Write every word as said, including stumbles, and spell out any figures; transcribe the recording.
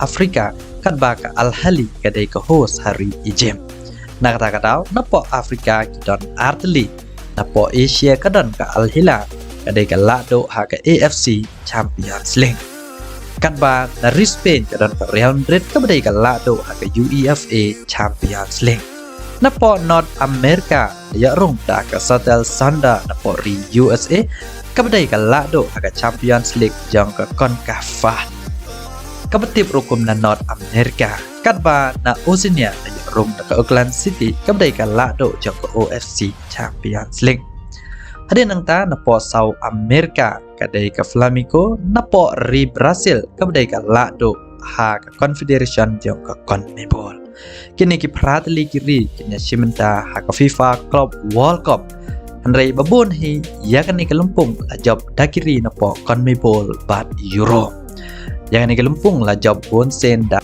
Africa, katba ka Al Ahly ka dei ka host ha ri Egypt. Na kata ka daw, napoh Africa ki don artylli, napoh Asia ka don ka Al Hilal, ka dei ka lahduh ha ka A F C Champions League. Katba na ri Spain ka don ka Real Madrid kaba dei ka lahduh ha ka UEFA Champions League. Napoh North America, ïa rung da ka Seattle Sounders napoh ri U S A, kaba dei ka lahduh ha ka Champions League jong ka CONCACAF. Kaba tip ruh kum na North America, katba na Oceania, ïa rung da ka Oklahoma City, kaba dei ka lahduh jong ka O F C Champions League. Hadien nangta napoh South America, ka dei ka Flamengo, napoh ri Brazil, kaba dei ka lahduh ha ka Confederation jong ka CONMEBOL. Kine ki phra tylli ki ri kin ïa shim bynta ha ka FIFA Club World Cup. Hynrei ba bun hi ïa kane ka lympung la jop da ki ri napoh CONMEBOL bad Euro. Ïa kane ka lympung la jop bun sien da